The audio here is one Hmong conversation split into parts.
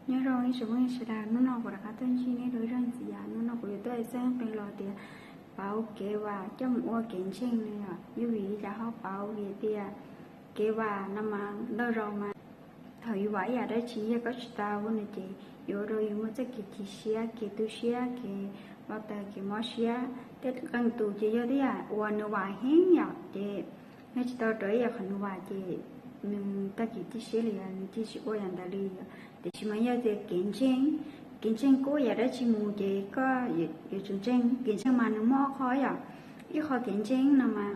Nyob zoo ib tsoom phooj ywg sawv daws, hnub no kuv rov qab tuaj ntsib nej dua ib zaug ntxiv. Hnub no kuv yuav tuaj txhawb nqi los tias pauv kev vam coj mus ua kev ntseeg no yom. Yog vim li cas ho pauv? Vim tias kev vam no mas ntau zaus mas thaum yus vam ib yam dab tsi yog koj tsis tau no ces yuav ua rau yus muaj txoj kev chim siab, kev tu siab, kev npau taws, kev mob siab. Tej qee tus ces yog tej yam uas nws vam heev yom, ces nws tsis tau raws ib yam qhov nws vam ces nws tag kev chim siab li, nws cia tsis ua yam ntawd li yom. Tiam sis mas yog tias kev ntseeg, kev ntseeg kub yam dab tsi mus ces koj yuav tsum ntseeg. Kev ntseeg mas nws muaj ob qho yom. Ib qho kev ntseeg no mas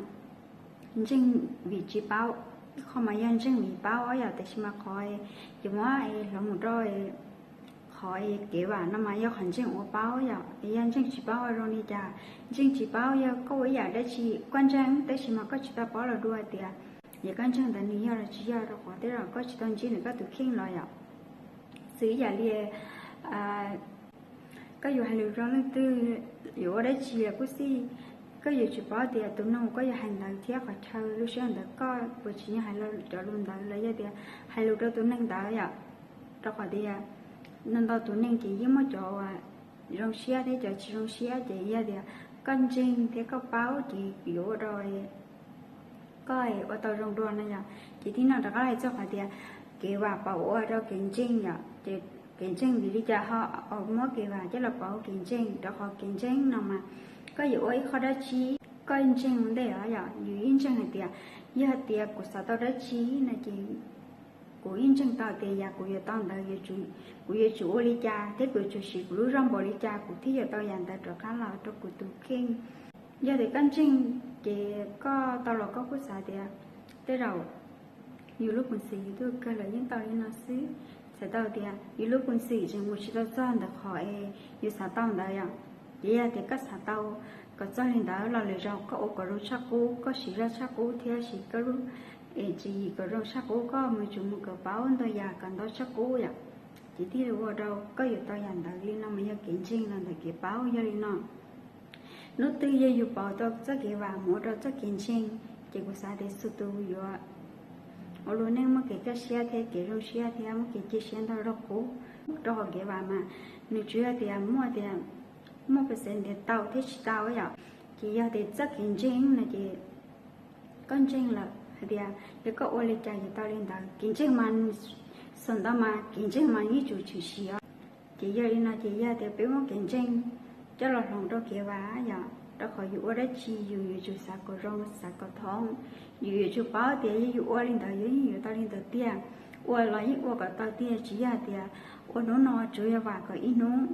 ntseeg vim tsis paub, ib qho mas yog ntseeg vim paub yom. Tiam sis mas qhov yuav muab hloov mus rau qhov kev vam no mas yog qhov ntseeg uas paub yom. Es yog ntseeg tsis paub ua zoo li cas? Ntseeg tsis paub yog koj ua ib yam dab tsi koj ntseeg tab sis mas koj tsis tau paub los dua tias yog koj ntseeg ntawd nws yog los tsis yog, rau qhov tej zaum koj tsis tau ntsib nws koj tus kheej los yom. Xws ib yam li koj yuav hais lus rau leej twg, yuav ua dab tsi los kuj xij, koj yuav tsum paub tias tus neeg uas koj yuav hais ntawd thiab qhov chaw lub sij hawm ntawd koj puas tsim nyog hais cov lus ntawd los yog tias hais lus rau tus neeg ntawd yom. Rau qhov tias ntau ntau tus neeg ces yeej muaj cov uas zoo siab thiab cov tsis zoo siab, ces yog tias koj ntseeg thiab koj paub ces yuav ua rau koj ua tau zoo dua no yom. Ces tib no rov qab hais txog qhov tias kev vam pauv ua rau kev ntseeg yom. Ces kev ntseeg vim li cas ho muab kev vam coj los pauv kev ntseeg? Rau qhov kev ntseeg no mas koj yuav ua ib qho dab tsi koj ntseeg ua ntej os yom. Yus yeej ntseeg hais tias yog tias kuv xav tau dab tsi no ces kuv yeej ntseeg tau tias yam kuv yuav tau ntawd kuv yuav tsum ua li cas thiab kuv yuav tsum siv kuv lub zog npaum li cas kuv thiaj yuav tau yam ntawd rov qab los rau kuv tus kheej. Yog tias koj ntseeg ces koj tau los koj kuj xav tias tej zaum yus lub peev xwm yus tuaj kawg los yeej tau li no xwb. Txhais tau tias yus lub peev xwm tseem mus tsis tau txog ntawm qhov es yus xav tau ntawd yom. Ces yog tias koj xav tau kom txog li ntawd los lwm zaus koj ua kom zoo tshaj qub, koj siv zog tshaj qub thiab siv koj lub tswv yim kom zoo tshaj qub, koj mus tsuas mus kom paub ntau yam kom ntau tshaj qub yom. Ces thiaj li ua rau koj yuav tau yam ntawd. Li no mas yog kev ntseeg los ntawm kev paub yog li no. Hnub twg yog yus pauv tau txoj kev vam mus ua rau txoj kev ntseeg, ces kuv xav tias txhua tus yuav ua lub neej muaj kev kaj siab thiab kev zoo siab thiab muaj kev cia siab ntau zog qub. Rau qhov kev vam mas nws tsis yog tias muaj tias muaj percent tias tau thiab tsis tau yom. Ces yog tias txoj kev ntseeg no ces koj ntseeg lawm hais tias yog koj ua li cas yuav tau li ntawd. Kev ntseeg mas xam ntau mas kev ntseeg mas yeej tsum tshwm sim os. Ces yog li no ces yog tias peb muab kev ntseeg coj los hloov rau kev vam yom, rau qhov yus ua dab tsi yus yuav tsum xav kom zoo xav kom thoob. Yus yuav tsum paub tias yog yus ua li ntawd yus yeej yuav tau li ntawd tiag, ua los yeej ua kom tau tiag, tsis yog tias ua hnub no tsuas yog vam kom ib hnub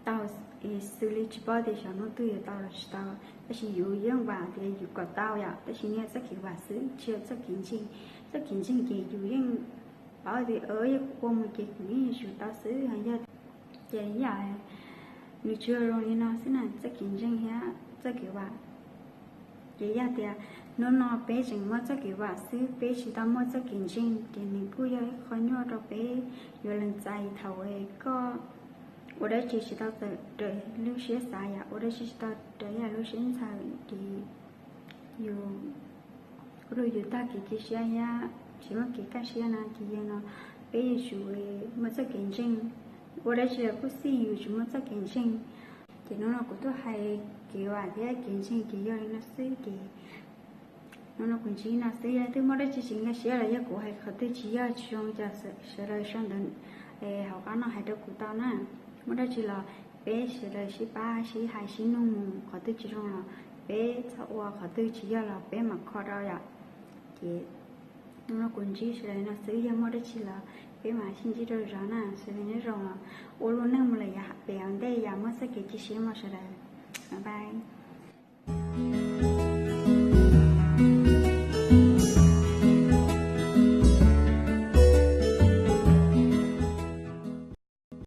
tau, xws li tsis paub tias xyov hnub twg yuav tau los tsis tau. Tab sis yus yeej vam tias yus kom tau yom, tab sis nws yog txoj kev vam xwb tsis yog txoj kev ntseeg. Txoj kev ntseeg ces yus yeej paub tias yog kuv ua mus ces kuv yeej yuav tsum tau xwb. Yog ces yam nws tsuas zoo li no xwb na, txoj kev ntseeg thiab txoj kev vam. Ces yog tias hnub no peb tseem muaj txoj kev vam xwb, peb tsis tau muaj txoj kev ntseeg, ces nws kuj yog ib qho nyuaj rau peb yuav lees txais thaum koj ua dab tsi tsis tau raws lub siab xav yom, ua dab tsi tsis tau raws yam lub siab ntshaw, ces yus ua rau yus tag kev cia siab thiab tsis muaj kev kaj siab na. Ces yog no peb yuav tsum muaj txoj kev ntseeg, ua dab tsi los kuj xij yus yuav tsum muaj txoj kev ntseeg. Ces hnub no kuv tuaj hais kev vam thiab kev ntseeg ces yog li no xwb ces hnub no kuv ntsib no xwb. Yog leej twg muaj dab tsi tsis nkag siab los yog kuv hais qhov twg tsis yog tsis zoo ces sawv daws sau ntawv hauv qab no hais rau kuv tau na. Muaj dab tsi los peb sawv daws sib pab sib hais sib nug mus, qhov twg tsis zoo los peb txhob ua, qhov twg tsis yog los peb mam kho rau yom. Ces hnub no kuv ntsib sawv daws no xwb, yog muaj dab tsi los peb mam sib ntsib rau zov na. Sawv daws nyob zoo, ua lub neej mus lawm yav pem ua ntej yom, muaj txoj kev cia siab mog sawv daws. Bye bye.